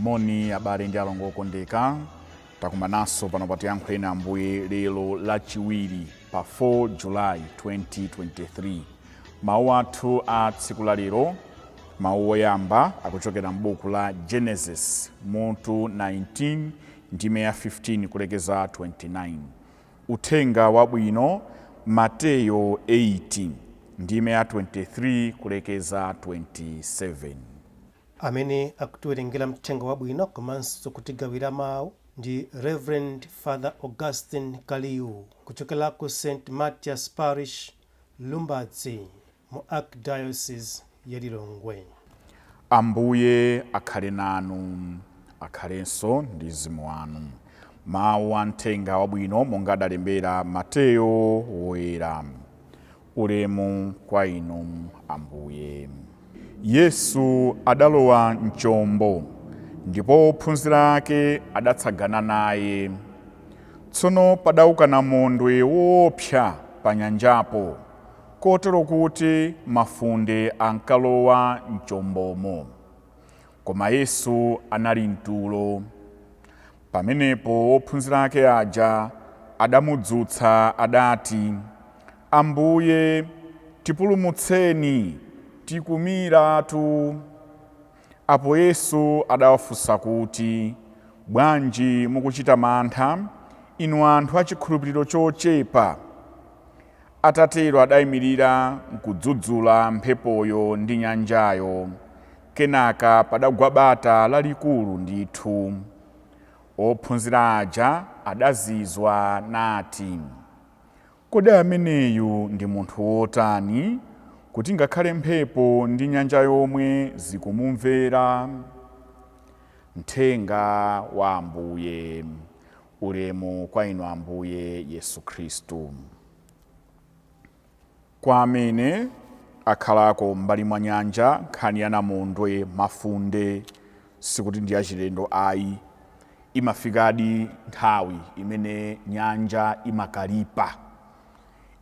Moni abale ndi alongo okondeka, takumananso pano pa Tiyankhuleni Ambuye lero Lachiwiri pa 4 July 2023. Mawu athu a tsiku la lero, mawu oyamba akuchokera m'buku la Genesis mutu 19 ndime ya 15 kulekeza 29. Uthenga Wabwino, Mateyo 8 ndime ya 23 kulekeza 27. Amene akutiwerengera mthenga wabwino komanso kutigawira mawu ndi Reverend Father Augustine Kaliu kuchokera ku St Mathias Parish, Lumbadzi, mu Archdiocese ya Lilongwe. Ambuye akhale nanu. Akhalenso ndi mzimu wanu. Mawu a mthenga wabwino monga adalembera Mateyo Woyera. Ulemu kwa inu, Ambuye. Yesu adalowa m'chombo, ndipo ophunzira ake adatsagana naye. Tsono padauka namondwe woopsa pa nyanjapo, kotero kuti mafunde ankalowa m'chombomo. Koma Yesu anali mtulo. Pamenepo ophunzira ake aja adamudzutsa, adati, Ambuye, tipulumutseni, tikumiratu. Apo Yesu adawafunsa kuti, Bwanji mukuchita mantha, inu anthu a chikhulupiriro chochepa? Atatero adaimirira nkudzudzula mphepoyo ndi nyanjayo. Kenaka padagwa bata lalikulu ndithu. Ophunzira aja adazizwa nati, Kodi ameneyu ndi munthu wotani, kuti ngakhale mphepo ndi nyanja yomwe zikumumvera? Mthenga wa Ambuye. Ulemu kwa inu Ambuye Yesu Khristu. Kwa amene akhalako m'mbali mwa nyanja, nkhani ya namondwe, mafunde, sikuti ndi yachilendo ayi. Imafikadi nthawi imene nyanja imakalipa.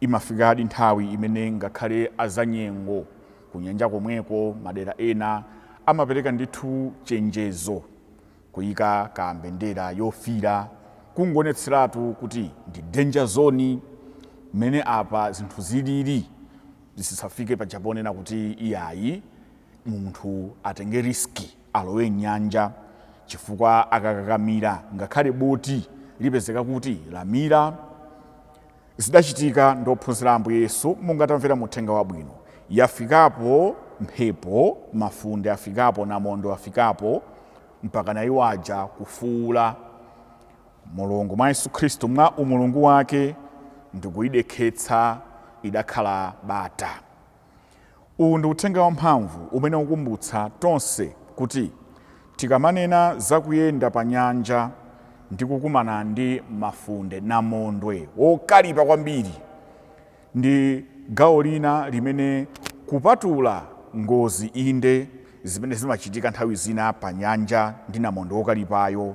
Imafikadi nthawi imene ngakhale azanyengo kunyanja komweko madera ena amapereka ndithu chenjezo, kuyika ka mbendera yofiira kungoonetseratu kuti ndi danger zone mmene apa zinthu zilili, zisafike paja ponena kuti iyayi, munthu atenge risk alowe mnyanja, chifukwa akakakamira ngakhale boti lipezeka kuti lamira. Zidachitika ndi ophunzira Ambuye Yesu monga tamvera mu uthenga wabwino. Yafikapo mphepo, mafunde afikapo, namondwe afikapo, mpakana iwo aja kufuula. Mulungu mwa Yesu Khristu mwa umulungu wake ndikuyidekhetsa, idakhala bata. Uwu ndi uthenga wamphamvu umene ukukumbutsa tonse kuti tikamanena za kuyenda pa nyanja ndi kukumana ndi mafunde, namondwe wokalipa kwambiri, ndi gawo lina limene kupatula ngozi inde zimene zimachitika nthawi zina pa nyanja ndi namondwe wokalipayo,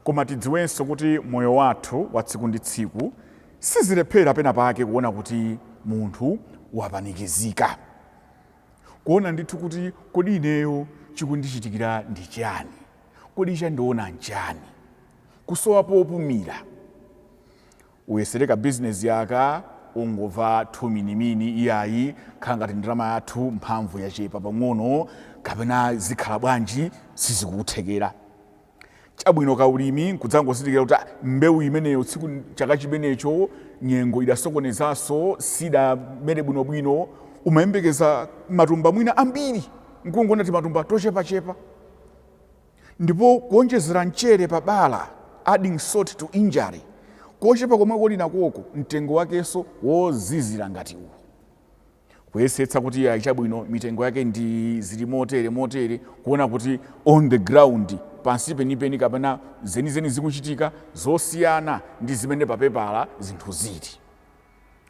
koma tidziwenso kuti moyo wathu wa tsiku ndi tsiku sizilephera pena pake kuona kuti munthu wapanikizika, kuona ndithu kuti kodi ineyo chikundichitikira ndi chani, kodi chandiona nchani, kusowa popumira. Uyesere ka bizinesi yaka, ungomva thuminimini, iyayi, khala ngati ndalama yathu mphamvu yachepa pang'ono, kapena zikhala bwanji, sizikukuthekera. Chabwino, kaulimi nkudzangozindikira kuti mbewu imeneyo tsiku chaka chimenecho nyengo idasokonezanso, sidamere bwinobwino. Umayembekeza matumba mwina ambiri, nkungoona timatumba tochepachepa. Ndipo kuonjezera mchere pa bala, adding salt to injury, kochepa komwe kuli nakoko mtengo wakenso wozizira ngati uwu. Kuyesetsa kuti ya chabwino, mitengo yake ndi zili motere motere, kuona kuti on the ground, pansi penipeni kapena zenizeni zikuchitika zosiyana ndi zimene papepala zinthu zili,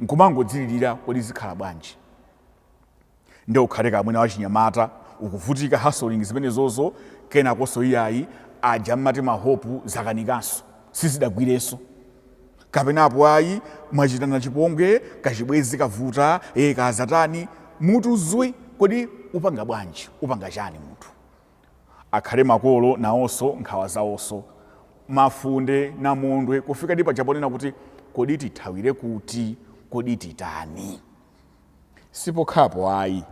nkumangodzilirira, kodi zikhala bwanji? Ndi ukhale kamwina wachinyamata ukuvutika hustling zimenezozo, kenakonso iyayi, aja mmati mahope zakanikanso, sizidagwirenso, kapenapo ayi, mwachitana chipongwe, kachibwezi kavuta, e kazatani, mutu zwi. Kodi upanga bwanji? Upanga chani munthu? Akhale makolo nawonso nkhawa zawonso, mafunde, namondwe, kufika ndi paja ponena kuti kodi tithawire kuti, kodi titani? Sipokhapo ayi,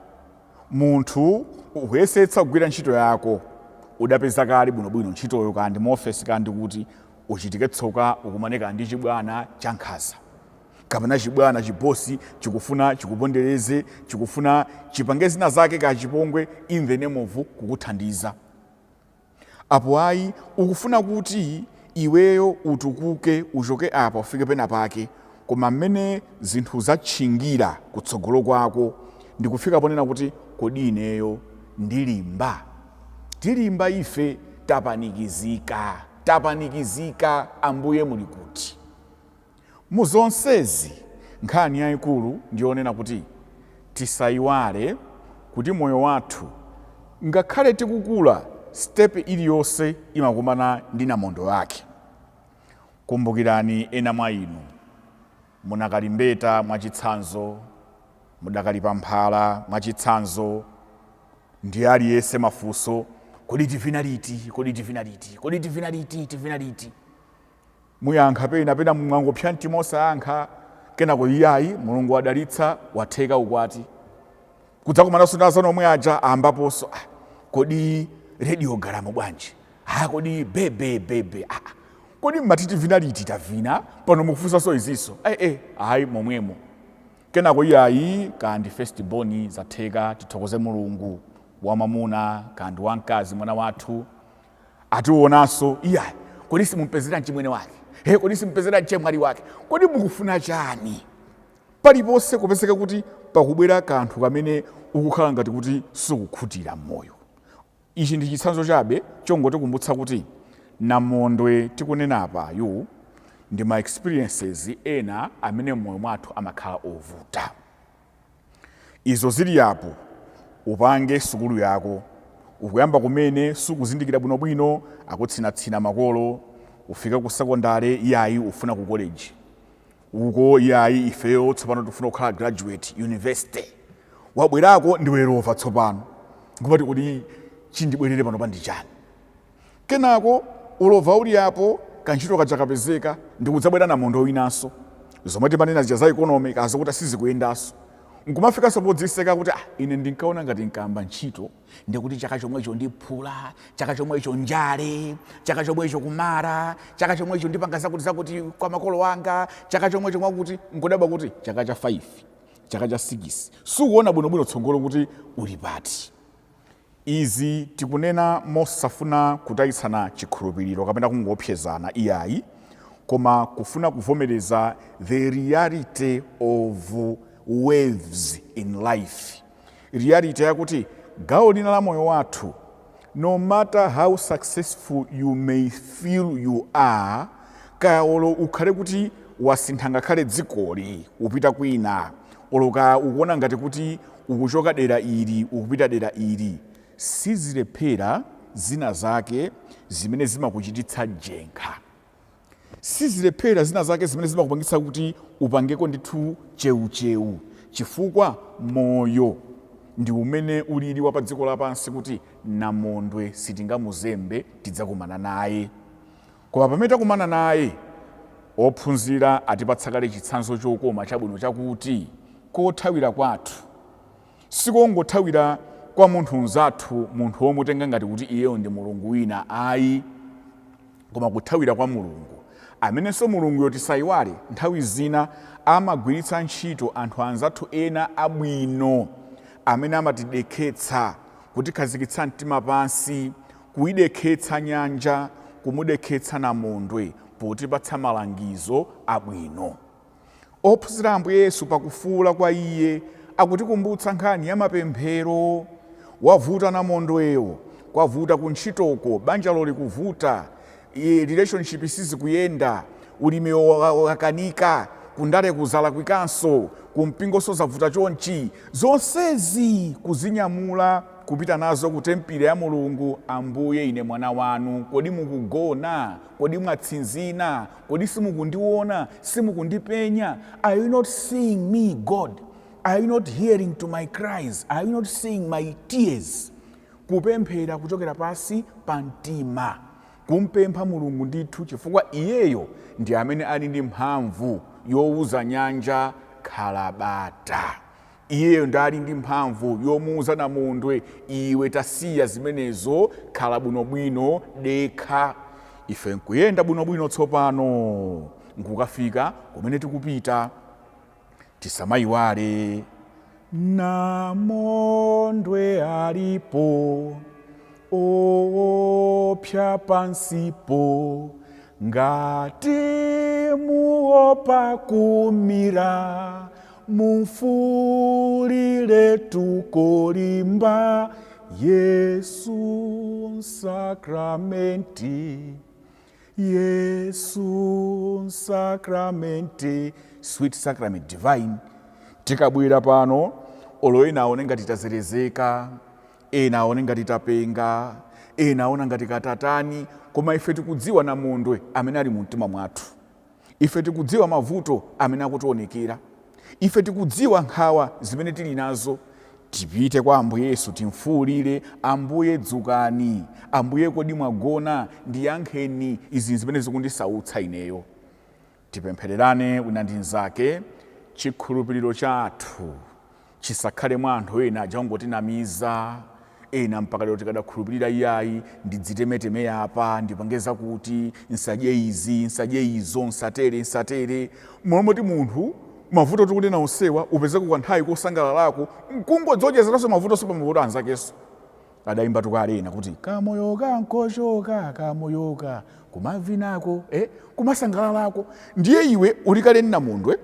munthu ukuyesetsa kugwira ntchito yako, udapeza kale bwinobwino ntchitoyo, kaya ndi mu ofesi kaya ndi kuti, uchitike tsoka, ukumane kaya ndi chibwana cha nkhanza kapena chibwana chibosi chikufuna chikupondereze, chikufuna chipange zina zake kaya chipongwe in the name of kukuthandiza. Apo ayi, ukufuna kuti iweyo utukuke, uchoke apa ufike pena pake, koma mmene zinthu zatchingira kutsogolo kwako ndikufika ponena kuti kodi ineyo ndilimba? Tilimba ife? Tapanikizika, tapanikizika, Ambuye muli kuti? Mu zonsezi, nkhani yaikulu ndi yonena kuti tisaiwale kuti moyo wathu ngakhale tikukula, step iliyonse imakumana ndi namondwe wake. Kumbukirani ena mwa inu munakali mbeta mwachitsanzo, mudakali pa mphala mwachitsanzo, ndi aliyense mafunso, kodi tivina liti, kodi tivina liti, kodi tivina liti, tivina liti? Muyankha pena pena mwangopsa mtima osayankha, kenako iyayi, Mulungu wadalitsa, watheka ukwati. Kudzakumananso ndi azanu omwe aja ayambaponso, ah, kodi radiogram bwanji? Ah, kodi bebe bebe, ah, kodi mmati tivina liti? Tavina pano mukufunsanso izinso. Eh, eh, ayi, momwemo. Kenako iyayi, kaya ndi first born zatheka, tithokoze Mulungu, wamwamuna kaya ndi wamkazi mwana wathu atiwonanso, iyayi, kodi simumpezera mchimwene wake? He, kodi simpezera mchemwali wake? Kodi mukufuna chani? Paliponse kupezeka kuti pakubwera kanthu kamene ukukhala ngati kuti sikukhutira m'moyo. Ichi ndi chitsanzo chabe chongotikumbutsa kuti namondwe tikunena apayu ndi ma experiences ena amene m'moyo mwathu amakhala ovuta. Izo zili apo, upange sukulu yako, ukuyamba kumene, sukuzindikira bwinobwino, akutsinatsina makolo, ufike ku sekondale, iyayi, ufuna ku college uko, iyayi, ifeyo tsopano tifuna kukhala graduate, university. Wabwerako ndiwe lova tsopano, nkumati kodi chindibwerere pano pandi chani? Kenako ulova uli apo, kantchito kaja kapezeka, ndikudzabwera namondwe winanso, zomwe timanena zija za economy kazokuti sizikuyendanso, nkumafikanso podziseka kuti ah, ine ndinkaona ngati nkamba ntchito ndikuti chaka chomwecho ndiphula, chaka chomwecho njale, chaka chomwecho kumara, chaka chomwecho ndipanga zakuti zakuti kwa makolo anga, chaka chomwecho mwakuti, nkudabwa kuti chaka cha 5, chaka cha 6 sukuona bwinobwino tsogolo kuti uli pati. Izi tikunena mosafuna kutayitsana chikhulupiriro kapena kungoopsezana iyayi, koma kufuna kuvomereza the reality of waves in life. Reality yakuti gawo lina la moyo wathu, no matter how successful you may feel you are, kaya olo ukhale kuti wasintha ngakhale dzikoli upita kwina, olo kaya ukuona ngati kuti ukuchoka dera ili ukupita dera ili, sizilephera zina zake zimene zimakuchititsa jenkha, sizilephera zina zake zimene zimakupangitsa kuti upangeko ndithu cheucheu, chifukwa moyo ndi umene ulili wa pa dziko lapansi kuti namondwe sitingamuzembe, tidzakumana naye. Koma pamene takumana naye, ophunzira atipatsa kale chitsanzo chokoma chabwino chakuti kothawira kwathu sikongothawira kwa munthu mnzathu, munthu womutenga ngati kuti iyeyo ndi mulungu wina ayi, koma kuthawira kwa Mulungu, amenenso Mulunguyo tisayiwale nthawi zina amagwiritsa ntchito anthu anzathu ena abwino amene amatidekhetsa, kutikhazikitsa mtima pansi, kuyidekhetsa nyanja, kumudekhetsa namondwe potipatsa malangizo abwino. Ophunzira Ambuye Yesu pakufuula kwa iye akutikumbutsa nkhani ya mapemphero. Wavuta namondweyo, kwavuta kuntchitoko, banjalo likuvuta, relationship sizikuyenda, ulimi wakanika, kundale kuzalakwikanso, kumpingonso zavuta chonchi, zonsezi kuzinyamula kupita nazo ku tempile ya Mulungu. Ambuye, ine mwana wanu, kodi mukugona? Kodi mwatsinzina? Kodi simukundiona? Simukundipenya? Are you not seeing me, God? Are you not hearing to my cries? Are you not seeing my tears? Kupemphera kuchokera pasi pa mtima, kumpempha Mulungu ndithu, chifukwa iyeyo ndi amene ali ndi mphamvu yowuza nyanja khala bata. Iyeyo ndi ali ndi mphamvu yomuuza namondwe, iwe tasiya zimenezo, khala bwinobwino, dekha. Ife nkuyenda bwinobwino tsopano nkukafika kumene tikupita. Tisamayiwale namondwe alipo opya pansipo, ngati muopa kumira, mumfuulire tukolimba Yesu Sakramenti, Yesu Sakramenti, sweet sacrament divine. Tikabwera pano, olo ena aone ngati tazerezeka, ena aone ngati tapenga, ena aona ngati katatani, koma ife tikudziwa namondwe amene ali mu mtima mwathu. Ife tikudziwa mavuto amene akutionekera. Ife tikudziwa nkhawa zimene tili nazo. Tipite kwa Ambuye Yesu, timfuwulire, Ambuye dzukani, Ambuye kodi mwagona, ndiyankheni izi zimene zikundisautsa ineyo. Tipemphererane wina ndi mnzake. Chikhulupiriro chathu chisakhale mwa anthu ena aja ongotinamiza, ena mpaka lero tikadakhulupirira iyayi, ndidzitemeteme apa, ndipange zakuti, nsadye izi, nsadye izo, nsatere, nsatere. Momoti munthu mavuto tikunena onsewa upezeko kanthawi kosangalalako, nkungodzonjezeranso mavutonso pa mavuto anzakenso. Adayimba tukale ena kuti kamoyoka nkochoka, kamoyoka kumavinako, kumasangalalako. Ndiye iwe ulikale namondwe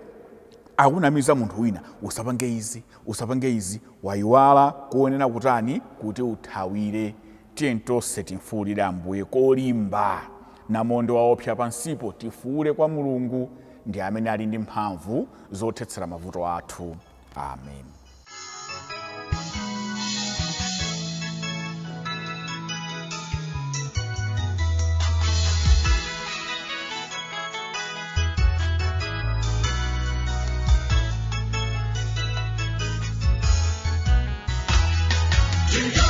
akunamiza munthu wina, usapange izi, usapange izi, wayiwala kuonena kutani kuti uthawire. Tiye tonse timfuwulire Ambuye kolimba. Namondwe waopsa pansipo, tifuwule kwa Mulungu, ndi amene ali ndi mphamvu zothetsera mavuto athu. Amen. Do you